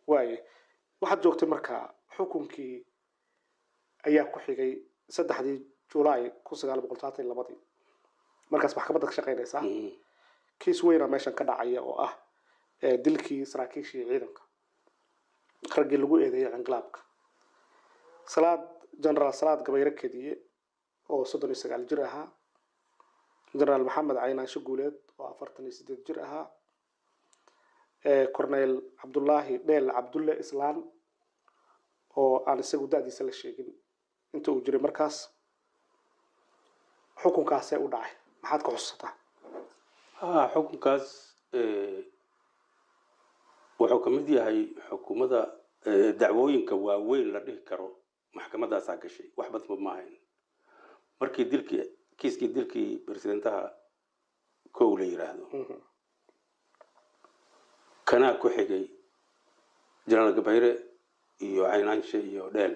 Waaye waxaad joogtay markaa xukunkii ayaa ku xigay 3-dii Julaay 1972-dii, markaas maxkamadda ka shaqeynaysaa. Kiis weyna meeshan ka dhacaya oo ah dilkii saraakiishii ciidanka, raggii lagu eedeeyay inqilaabka. Salaad, Generaal Salaad Gabayre Kediye oo 39 jir ahaa, Generaal Maxamed Caynaansho Guuleed oo 48 jir ahaa, Corneyl Cabdullaahi Dheel Cabdulle Islaan oo aan isagu da'diisa la sheegin inta uu jiray markaas. Xukunkaasee u dhacay, maxaad ka xusuusataa? Ha, xukunkaas wuxuu ka mid yahay xukuumadda dacwooyinka waaweyn la dhihi karo maxkamaddaasaa gashay. Wax badba ma ahayn markii dilkii, kiiskii dilkii presidentaha kow la yiraahdo. Kanaa ku xigay Jenaraal Gabayre iyo Caynaanshe iyo Dheel.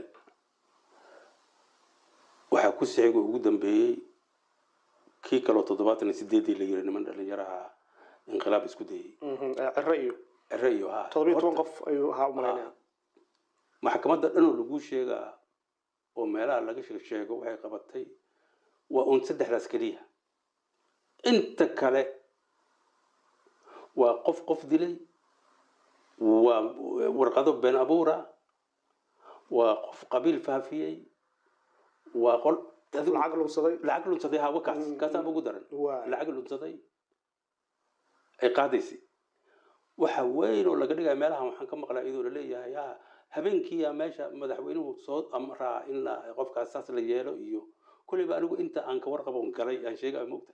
Waxaa ku sii xigay, ugu dambeeyey, kii kaloo 78-dii la yiri niman dhalinyaraha inqilaab isku dayey. Ciro iyo Ciro iyo, ha. 17 qof ayuu ahaa umalaynaya. Maxkamadda dhan oo lagu sheegaa oo meelaha laga sheeg sheego waxay qabatay waa uun saddexdaas keliya. Inta kale waa qof qof dilay, waa warqado been abuura, waa qof qabiil faafiyey, waa qol lacag lunsaday. Lacag lunsaday, hawa kaas kaasaaba ugu daran. Lacag lunsaday ay qaadaysay. Waxa weyn oo laga dhigaya meelahan waxaan ka maqlaa iyadoo laleeyahay, ha, habeenkiiyaa meesha madaxweynuhu soo amraa in la qofkaas saas la yeelo. Iyo kulleyba anigu inta aan ka warqabon galay aan sheegaya, mogta.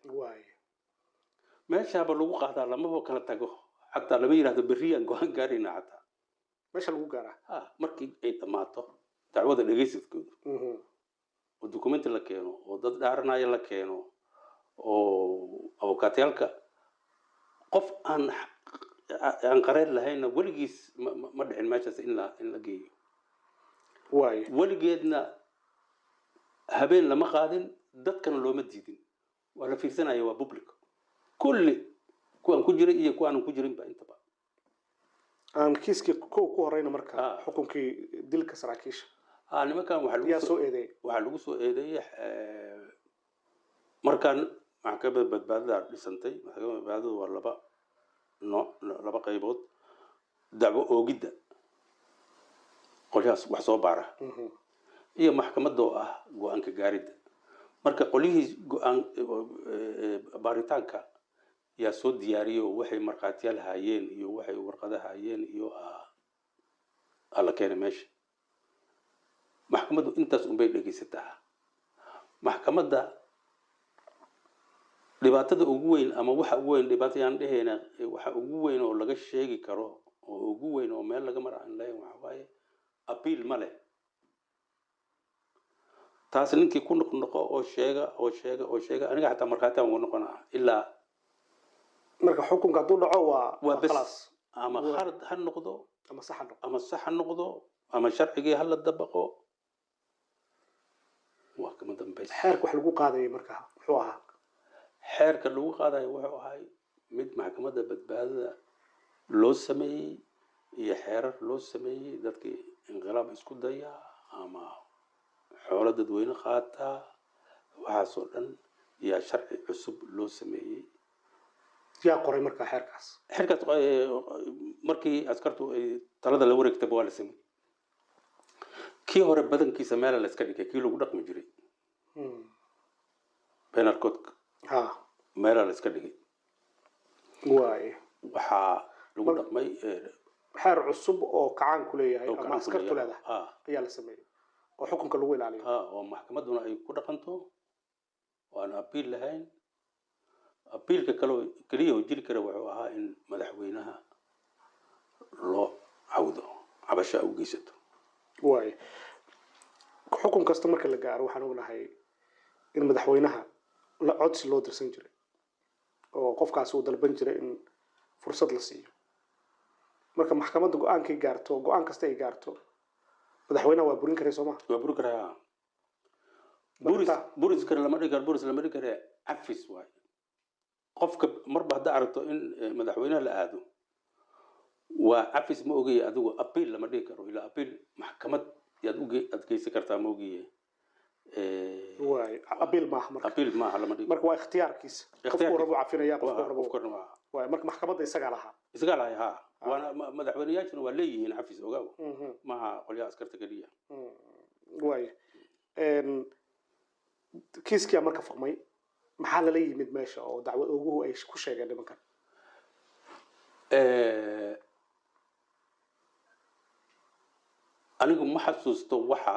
Meeshaaba lagu qaadaa, lamaba kala tago, xataa lama yidhahdo berriyaan go'aan gaarayna xataa. Meesha lagu gaaraa. Ha, markii ay dhammaato dacwada dhegaysadkoodu oo documenti la keeno oo dad dhaaranaya la keeno oo abukaatayaalka, qof aan qareer lahaynna weligiis ma dhicin meeshaas in la geeyo. Weligeedna habeen lama qaadin, dadkana looma diidin, waa la fiirsanaya, waa public, kulli kuwaan ku jiray iyo kuwaanan ku jirinba intaba. Aan kiiskii kow ku horeyna marka. Xukunkii dilka saraakiisha. Ha, nimankan waxaa lagu yaa soo soo eedeeyay? Waxaa lagu soo eedeeyey markaan Maxkamadda Badbaadada dhisantay. Maxkamadda Badbaadadu waa laba nooc, laba qaybood: dacwo oogidda, qolyahaas wax soo baara, iyo maxkamadda oo ah go'aanka gaaridda. Marka qolyihii go'aan baaritaanka yaa soo diyaariyey oo waxay markhaatiyaal haayeen iyo waxay warqado haayeen iyo aa la keenay meesha. Maxkamaddu intaas unbay dhegeysataa. Maxkamadda dhibaatada ugu weyn ama waxa ugu weyn, dhibaato yaan dhehayna, waxa ugu weyn oo laga sheegi karo oo ugu weyn oo meel laga mara aan lahayn waxa waaye appeal ma leh. Taas ninkii ku noqnoqo oo sheega oo sheega oo sheega, aniga xataa markhaati aan ugu noqonaa ilaa Marka xukunka hadduu dhaco waa waa bes. Khalaas. Ama khalad ha noqdo ama sax ha noqdo. Ama sax ha noqdo ama sharcigii ha la dabaqo, waa kama dambaysa. Xeerka wax lagu qaadayay marka muxuu ahaa? Xeerka lagu qaadayo wuxuu ahay mid Maxkamadda Badbaadada loo sameeyey iyo xeerar loo sameeyey dadkii inqilaab isku daya ama xoolo dadweyne qaataa, waxaasoo dhan yaa sharci cusub loo sameeyey. Yaa qoray marka xeerkaas? Xeerkaas markii askartu ay talada la wareegtaba waa la sameeyey. Kii hore badankiisa meela la iska dhigay, kii lagu dhaqmi jiray, penal code, meela la iska dhigay. Waxaa lagu dhaqmay xeer cusub oo kacaanku leeyahay oo ama gacan ku askartu leeyahay. leedahay ayaa la sameeyey oo xukunka lagu ilaaliyo. Ha, oo maxkamadduna ay ku dhaqanto oo aan appeal lahayn. Appealka kale oo keliya oo jiri kara wuxuu ahaa in madaxweynaha loo cawdo, cabasho u geysato. Waay, xukun kasta marka la gaaro waxaan ognahay in madaxweynaha la codsi loo dirsan jiray oo qofkaasi uu dalban jiray in fursad la siiyo. Marka maxkamadda go'aankay gaarto, go'aan kasta ay gaarto, madaxweynaha waa burin karay, soo maha? Waa buri karaa. Buris buris kale lama dhigi karo, buris lama dhigi kare, cafis waay. Qofka marba haddaa aragto in madaxweynaha la aado. Waa cafis ma ogaye, adigu appeal lama dhihi karo, ilaa appeal maxkamad yaad aad geysan kartaa ma ogiye. Waay, appeal maaha marka. Appeal maaha, lama dhihi. Marka waa ikhtiyaarkiisa, qofku rabo cafinaya, qofku rabo. Qofku rabo. Waay, marka maxkamadda isagaa lahaa. Isagaa lahay, ha. Waana madaxweyneyaashuna waa leeyihiin cafis, ogaaw, maaha qolyaha askarta keliya. Waay, kiiskiyaa marka furmay, maxaa lala yimid meesha oo dacwad oguhu ay ku sheegeen nimankan? Anigu ma xasuusto waxa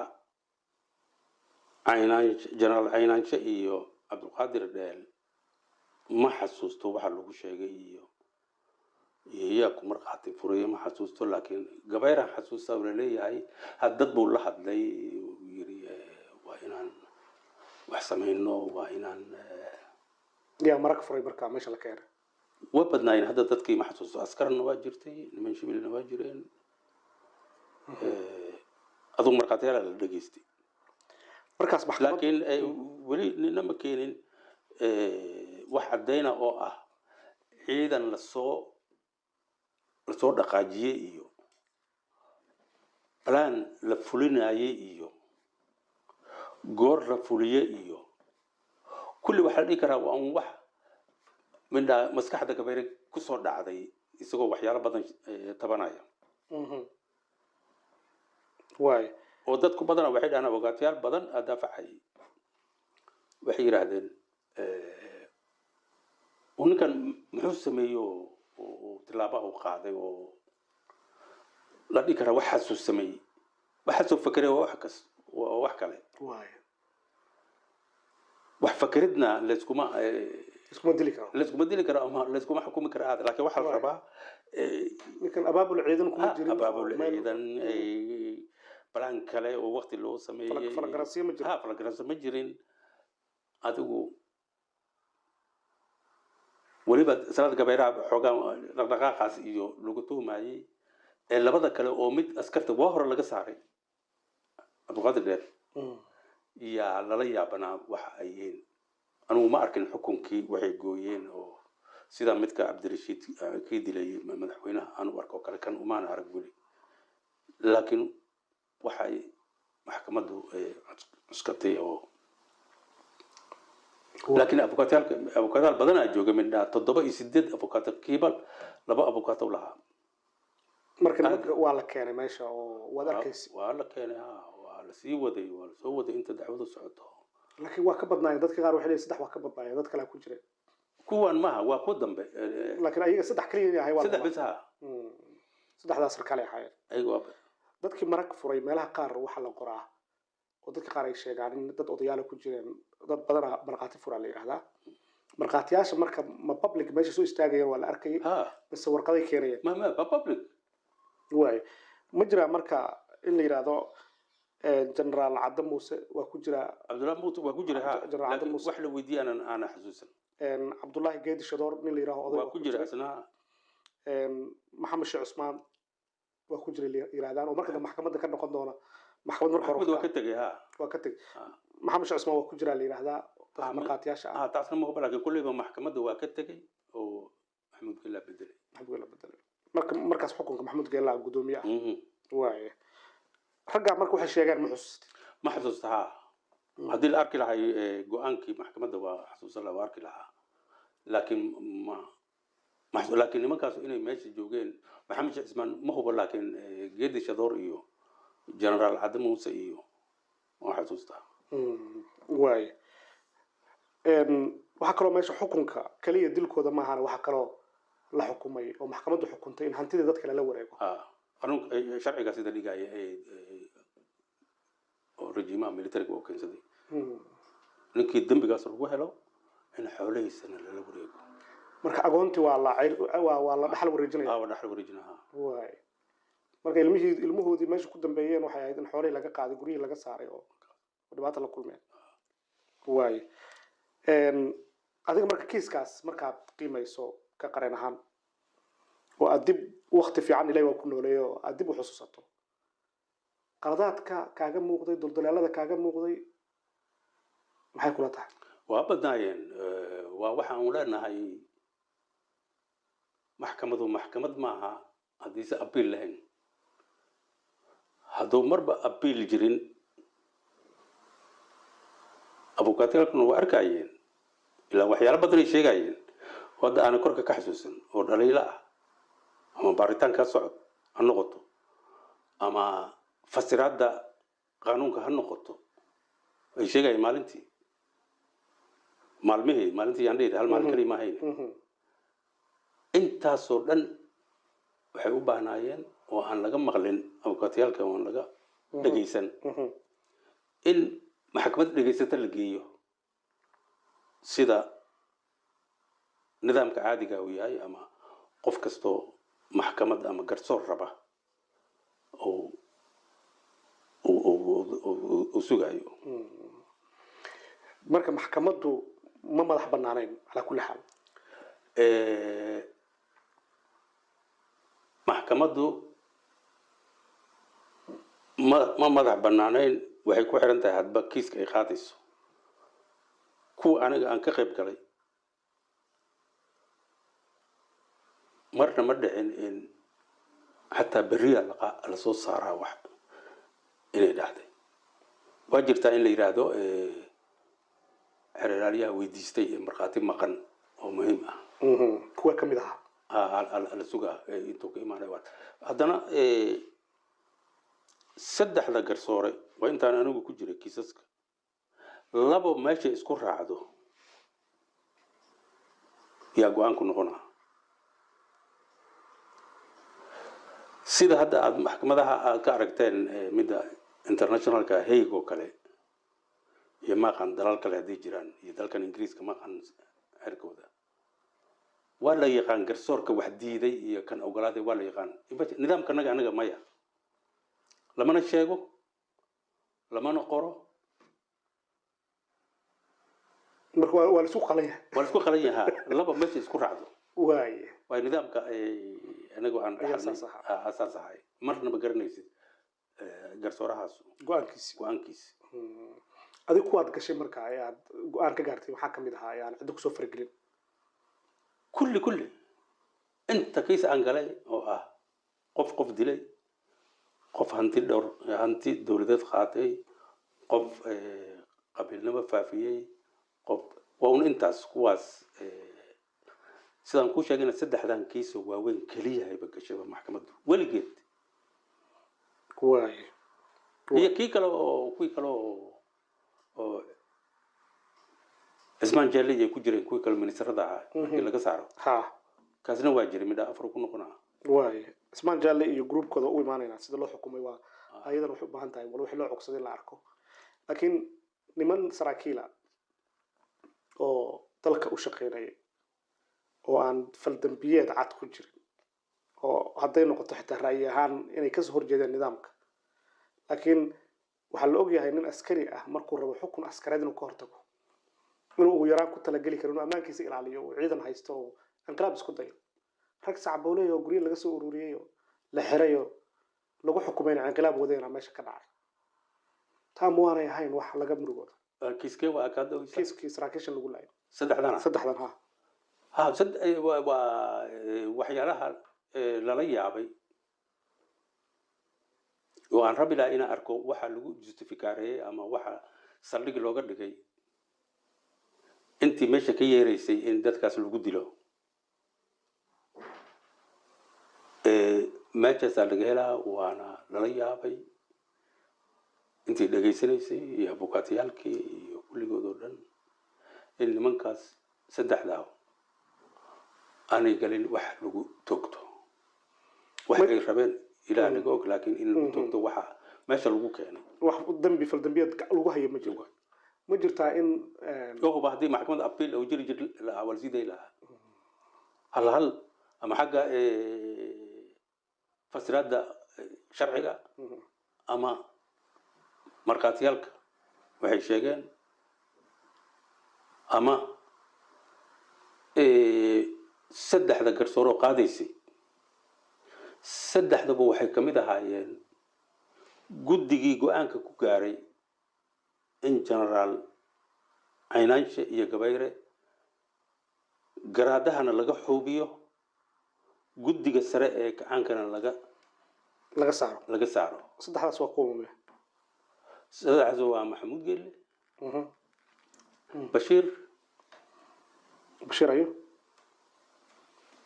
Caynaanshe, Jenaraal Caynaanshe iyo Cabdulqaadir Dheel, ma xasuusto waxa lagu sheegay iyo yaa ku markhaati furay, ma xasuusto. Laakiin Gabayraan xasuusta oo laleeyahay dad buu la hadlay, uu yiri waa inaan wax samayno, waa inaan Yaa marag furay marka meesha la keenay? Way badnaayeen, hadda dadkii ma xasuusto. Askarna waa jirtay, niman shibilna waa jireen. Adugu markhaatiyaala la dhegeystay. Markaas maxkamad Laakiin weli nina ma keenin wax caddayna oo ah ciidan lasoo dhaqaajiyey iyo plan la fulinayey iyo goor la fuliye iyo kulli. Waxaa la dhihi karaa waa un wax mindhaa maskaxda Gabayre kusoo dhacday isagoo waxyaalo badan tabanaya. Waay. Oo dadku badana waxay dhahaan, abogaatayaal badan aa daafacayay, waxay yidhaahdeen ninkan muxuu sameeyey oo tilaabaha u qaaday oo la dhihi karaa waxaasuu sameeyey, waxaasuu fakeray? Waa wax kas, waa wax kale. Waay. Wax fakeridna layskuma Iskuma dili karo. Layskuma dili karo ama layskuma xukumi karo aad, laakiin waxaa la rabaa Ninkan abaabul ciidan kuma jirin. Abaabul ciidan, balaan kale oo waqti loo sameeyey. Falangaransiyo ma jiro. Ha, falangaransiyo ma jirin. Adigu weliba Salaad Gabayraha xoogaa dhaqdhaqaaqaas iyo lagu tuhumayey ee labada kale oo mid askarta waa hore laga saaray, Cabdiqaadir Dheer, yaa lala yaabanaa waxa ay yihiin. Anigu ma arkin xukunkii waxay gooyeen oo sida midka Cabdirashiid kii dilay madaxweynaha aan u arko kale, kan umaana arag weli. Laakiin waxay maxkamaddu cuskatay oo laakiin abukaatayaal badanaa jooga, midhaa 7 iyo 8 abukaato, kiiba laba abukaato lahaa. Marka nimanka waa la keenay meesha oo waad arkaysa? Waa la keenay, ha. Waa la sii waday, waa la soo waday inta dacwadu socoto. Laakiin waa ka badnaayeen, dadka qaar waxay leeyihin saddex waa ka badnaayeen, dad kale ku jireen. Kuwan maaha, waa kuwa dambe. Laakiin ayaga saddex kaliya inay ahay waa Saddex bis, ha. Saddexdaas sarkaal ay ahaayeen. Ayaga waa Dadkii marag furay meelaha qaar waxaa la qoraa oo dadka qaar ay sheegaan in dad odayaala ku jireen, dad badana markhaati furaa la yidhahdaa. Markhaatiyaasha marka ma public meesha soo istaagayeen waa la arkayay Ha. mise warqaday keenayeen? Ma public. Waay, ma jiraa marka in la yidhaahdo Generaal Cadde Muuse waa ku jiraa? Cabdullahi Muuse waa ku jira, ha. Jenaraal Cadde Laakiin Muuse. wax la weydiiye aanan xasuusan. Cabdullaahi Geedi Shadoor nin la yidhahdo oday Waa ku jira isna. Maxamed Sheekh Cusmaan waa ku jira la yidhahdaan, oo marka dambe maxkamadda ka noqon doona, maxkamad marka hore. Maxkamad waa ka tegay, ha. Waa ka tegay. Ha. Maxamed Sheekh Cusmaan waa ku jiraa la yidhahdaa dadka markhaatiyaasha ah. Ha, taasna ma huba, laakiin kulleyba maxkamadda waa ka tegay oo Maxamuud Geelaa bedelay. Maxamuud Geela bedelay marka, markaas xukunka Maxamuud Geela guddoomiye ah. Waaye, raggaa marka waxay sheegeen ma xusuustid? Ma xasuusta, ha. Haddii la arki lahay go-aankii maxkamadda waa xasuusan lahaa, waa arki lahaa, laakiin ma laakiin nimankaas inay meesha joogeen, Maxamed Sheekh Cismaan ma hubo, laakiin Geedi Shadoor iyo Generaal Cadde Muuse iyo waan xasuustaa. Waaye, waxaa kaloo meesha xukunka kaliya dilkooda maahana, waxaa kaloo la xukumay oo maxkamaddu xukuntay in hantida dadka lala wareego. Ha, qanuunka sharciga sida dhigaya oo rejiimaha militariga oo keensaday, ninkii dembigaas lagu helo in xoolihiisana lala wareego. Marka agoontii waa la waa la dhaxal wareejinaya. Aa, waa dhaxal wareejina, ha. Waay, marka ilmihii ilmahoodii meesha ku dambeeyeen waxay ahayd in xoolihii laga qaaday, guryihii laga saaray oo dhibaata la kulmeen. Waay, adiga marka kiiskaas markaad qiimayso ka qareen ahaan oo aad dib wakti fiican, Ilahi waa ku nooleeyo, oo aad dib u xusuusato, qaladaadka kaaga muuqday, duldaleelada kaaga muuqday, maxay kula tahay? Waa badnaayeen. Waa waxaan leenahay maxkamadu maxkamad maaha. Haddiise appeal lahayn, hadduu marba appeal jirin, abukaatiyaalkuna waa arkayeen, ilaa waxyaalo badan ay sheegayeen oo hadda aanan korka ka xasuusan oo dhaliilo ah, ama baaritaanka socod ha noqoto ama fasiraadda qaanuunka ha noqoto, ay sheegayeen maalintii, maalmihii, maalintii yaan dhihi, hal maalin kaliya ma ahayn. Intaasoo dhan waxay u baahnaayeen oo aan laga maqlin abukaatiyaalka oo aan laga dhegaysan in maxkamad dhegaysata la geeyo, sida nidaamka caadiga uu yahay, ama qof kastoo maxkamad ama garsoor raba uu sugayo. Marka maxkamaddu ma madax banaanayn calaa kulli xaal? Maxkamaddu ma madax banaanayn. Waxay ku xiran tahay hadba kiiska ay qaadayso. Kuwa aniga aan ka qayb galay marna ma dhicin in xataa beriya lasoo saaraa wax inay dhacday. Waa jirtaa in la yidhaahdo xeeralaalyaha weydiistay ee markhaati maqan oo muhiim ah. Kuwa ka mid ahaa la sugaa intuu ka imaanay. Haddana saddexda garsoore waa intaan anigu ku jiray kiisaska, labo meesha isku raacdo yaa go-aanku noqonaa. Sida hadda aada maxkamadaha aad ka aragteen, midda internationalka Hague oo kale iyo maqan dalal kale hadday jiraan, iyo dalkan Ingiriiska maqan xerkooda, waa la yaqaan garsoorka wax diiday iyo kan ogolaaday, waa la yaqaan. Nidaamkanaga anaga maya, lamana sheego, lamana qoro. Marka waa la isku qalan yahay. Waa la isku qalan yahaa, laba meesha isku raacdo. Waaye. Waayo nidaamka anagu aan Ayaa dhaxalnay saas ahaa. Asaas ahay. Marna ma garanaysid garsoorahaas go-aankiisi. Go-aankiisi. Adiga kuwaad gashay marka ee aad go-aan ka gaartay maxaa kamid ahaa ee aan ciddo kusoo faragelin? Kulli inta kiis aan galay oo ah qof qof dilay, qof hanti dhowr hanti dowladeed qaatay, qof qabiilnimo faafiyey, qof waa un intaas kuwaas. Sidaan kuu sheegayna, saddexdan kiisoo waaweyn keliyahayba gashayba maxkamaddu weligeed. Waaye. Iyo kii kale oo kuwii kale oo Cismaan Jaalle ay ku jireen, kuwii kale ministrada ahaa markii laga saaro, kaasna waa jiray, midha afar ku noqonaa. Waaye, Cismaan Jaalle iyo groupkooda u imaanaynaa sida loo xukumay. Waa ayadan waxay u baahan tahay wal wixii loo cogsaday in la arko. Laakiin niman saraakiila oo dalka u shaqeynaya oo aan faldambiyeed cad ku jirin, oo hadday noqoto xitaa ra'yi ahaan inay kasoo horjeedeen nidaamka, laakiin waxaa la ogyahay nin askari ah markuu rabo xukun askareed inuu ka hortago, inuu ugu yaraan ku talageli karo inuu ammaankiisa ilaaliyo, uu ciidan haysto oo inqilaab isku dayo. Rag sacbooley oo guryo laga soo ururiyey oo la xiray oo lagu xukumayna inqilaab wadeena meesha ka dhacay. Taa ma waanay ahayn wax laga murugooda? Kiiskee waa kaad ogeysaa? Kiiskii saraakiisha lagu laayo. Saddexdana. Saddexdan, ha. Ha, waa waxyaalaha lala yaabay oo aan rabi lahaa inaan arko waxa lagu justifikareeyey ama waxa saldhig looga dhigay intii meesha ka yeeraysay in dadkaas lagu dilo. Meeshaasaa laga helaa, waana lala yaabay intii dhegaysanaysay iyo abukaatiyaalkii iyo kulligood oo dhan in nimankaas saddexdaa aanay galin wax lagu toogto. Wax ay rabeen Ilaah naga og, laakiin in lagu toogto waxa meesha lagu keenay wax dambi faldambiyeed lagu hayo ma jiro. Ma jirtaa in oo huba haddii maxkamad appeal oo jiri jir lahaa waa lasii dayi lahaa hal hal, ama xagga fasiraadda sharciga ama markhaatiyaalka waxay sheegeen ama saddexda garsooroo qaadaysay. Saddexdaba waxay ka mid ahaayeen guddigii go-aanka ku gaaray in Generaal Caynaanshe iyo Gabayre garaadahana laga xuubiyo. Guddiga sare ee kacaankana laga laga saaro. Laga saaro. Saddexdaas waa kuwa mume? Saddexdaas waa Maxamuud Geelle, Bashiir. Bashiir ayo?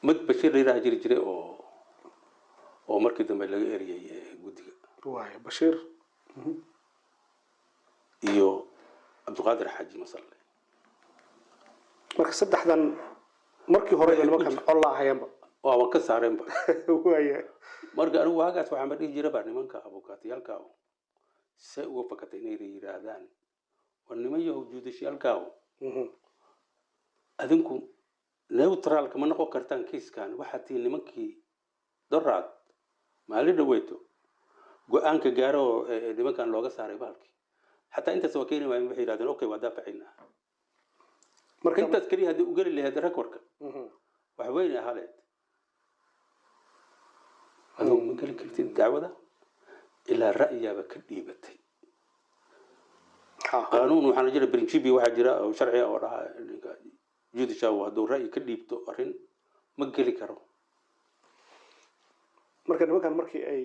Mid Bashiir la yidhaha jiri jiray oo markii dambe laga eriyay guddiga. Waaya, Bashiir. Iyo Cabdiqaadir Xaaji Masalle. Marka saddexdan markii horeba nimankan col la ahayeenba? Waaba ka saareenba. Waaya. Marka anigu waagaas waxaan ba dhihi jiraba, nimanka abukaatiyaalka say uga fakatay inay yidhaahdaan, "War niman yahow, judicialkaahu, adinku neutralka ma noqon kartaan kiiskan. Waxaad tihiin nimankii doraad maalin dhaweyto go-aanka gaaro oo nimankan looga saaray bahalkii." Xataa intaas waa keeni waayeen. Waxay yidhahdeen, "Okay, waa daafacaynaa." Marka intaas keliya haddii u geli lahayd recordka, wax weyn ahaa lahayd. Adigu ma geli kartid dacwada ilaa ra'yigaaba ka dhiibatay. Qaanuun waxaana jira, principi waxaa jira oo sharci ah oo dhaha ninka judicial hadduu ra'yi ka dhiibto arrin ma geli karo. Marka nimankan markii ay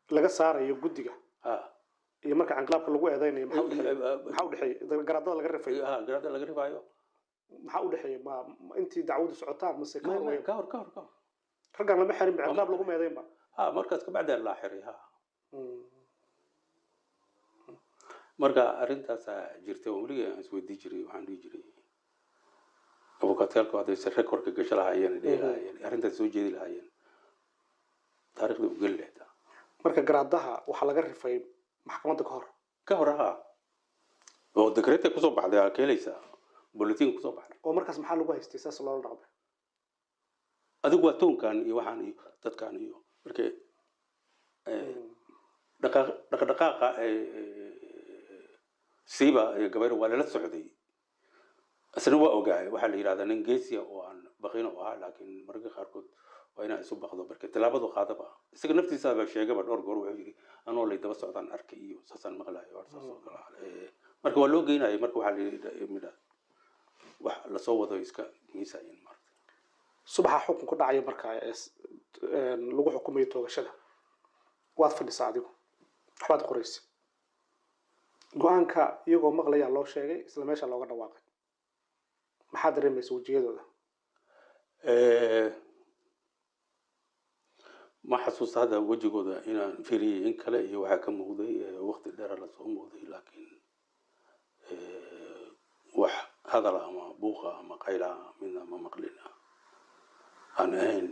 laga saarayo guddiga iyo marka inqilaabka lagu eedeynayo, maxaa udhexeeya? Maxaa udhexeeya garaadada laga rifayo? Ha, garaada laga rifaayo. Maxaa udhexeeya? Ma intii dacwadu socotaa mase ka hor? Ka hor, ka hor, ka hor. Raggan lama xirin ba, inqilaab laguma eedeynba? Ha, markaas kabacdi laa xiray, ha. Marka arrintaasaa jirtay oo weligay aan isweydii jiray. Waxaan dhihi jiray, abukaatiyaalku haddayse recordka gasho lahaayeen, dhihi lahaayeen, arrintaas soo jeedi lahaayeen, taariikhda u geli lahayd. Marka garaadaha waxaa laga rifay maxkamadda ka hor? Ka hor, ha, oo decreta kusoo baxday aa ka helaysaa, bulletin kusoo baxday. Oo markaas maxaa lagu haystay saas loola dhaqmay? Adigu waa toonkan iyo waxaan iyo dadkan iyo marka dhaqdhaqaaqa siiba Gabayro waa lala socday. Isna waa ogaay. Waxaa la yidhahdaa nin geesiya oo aan baqin oo ahaa, laakiin mararka qaarkood waa inaa isu baqdo. Marka tallaabadu qaadaba, isaga naftiisaaba sheegaba dhowr goor. Wuxuu yidhi, "Anoo lay daba socdaan arkay iyo saasaan maqlayo, saas oo kale ah." Marka waa loo geynayay. Marka waxaa la yidhi midha wax lasoo wado iska miisayeen marka. Subaxa xukun ku dhacaya marka lagu xukumayo toogashada, waad fadhisaa adigu, waxbaad qoraysa. Go-aanka iyagoo maqlayaa loo sheegay, isla meesha looga dhawaaqay. Maxaa dareemaysa wejiyadooda? Ma xasuusta hadda wejigooda inaan fiiriyey in kale iyo waxaa ka muuqday. Waqti dheera lasoo muuqday, laakiin wax hadala ama buuqa ama qayla midna ma maqlin, aan ahayn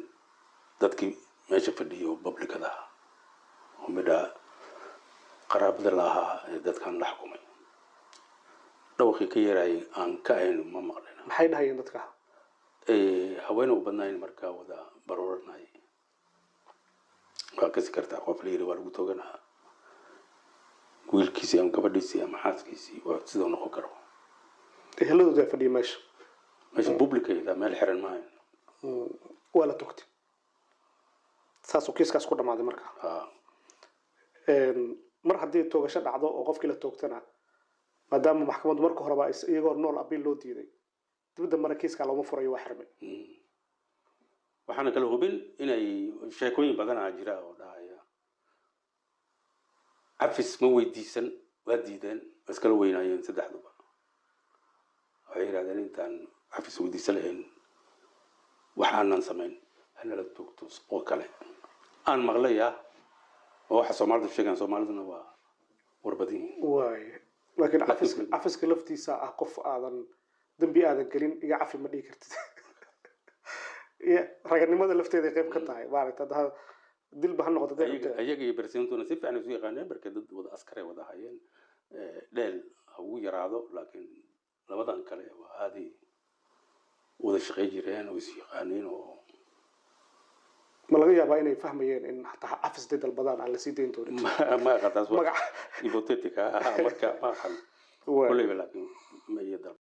dadkii meesha fadhiyay oo publicada ah oo midha qaraabada la ahaa ee dadkan la xukumay dhawaqii ka yeerayay aan ka ahayn ma maqlin. Maxay dhahayeen dadka? Haween u badnayn markaa wada barooranay. Waa kasi kartaa qof la yiri waa lagu tooganaa, wiilkiisii ama gabadhiisii ama xaaskiisii, waa siduu noqon karo. Eheladooda fadhiya meesha? Meesha publicayda, meel xiran maahayn. Waa la togtay, saasuu kiiskaas ku dhamaaday marka. Ha. Mar haddii toogasho dhacdo oo qofkii la toogtana, maadaama maxkamaddu marka horeba iyagoo nool abiil loo diiday, dib dambena kiiskaa looma furayo, waa xirmay. Waxaana kala hubin inay sheekooyin badanaa jira oo dhahaya cafis ma weydiisan, waa diideen, waa iskala weynaayeen saddexduba. Waxay yidhahdeen, "Intaan cafis weydiisan lahayn wax aanan samayn, hanala toogto," oo kale aan maqlay ah oo waxa Soomaalidu sheegaan. Soomaaliduna waa warbadan yihiin. Waay, laakiin cafiska, cafiska laftiisa ah, qof aadan dembi aadan gelin iga cafi ma dhihi kartid. Ya, raganimada lafteeda qayb ka tahay maaragta, hadda dilba ha noqoto hadday rabto. Ayaga iyo presidentuna si fiican isu yaqaaneen. Marka dad wada askaray wada hayeen. Dheel ha ugu yaraado, laakiin labadan kale waa aaday wada shaqey jireen oo is yaqaaneen oo Ma laga yaabaa inay fahmayeen in hataa cafis day dalbadaan aan lasii dayn doonin? Ma aqaan taas, waa magac hypothetical ah. Marka ma aqaan. Waay. Kolleyba laakiin ma iyo dal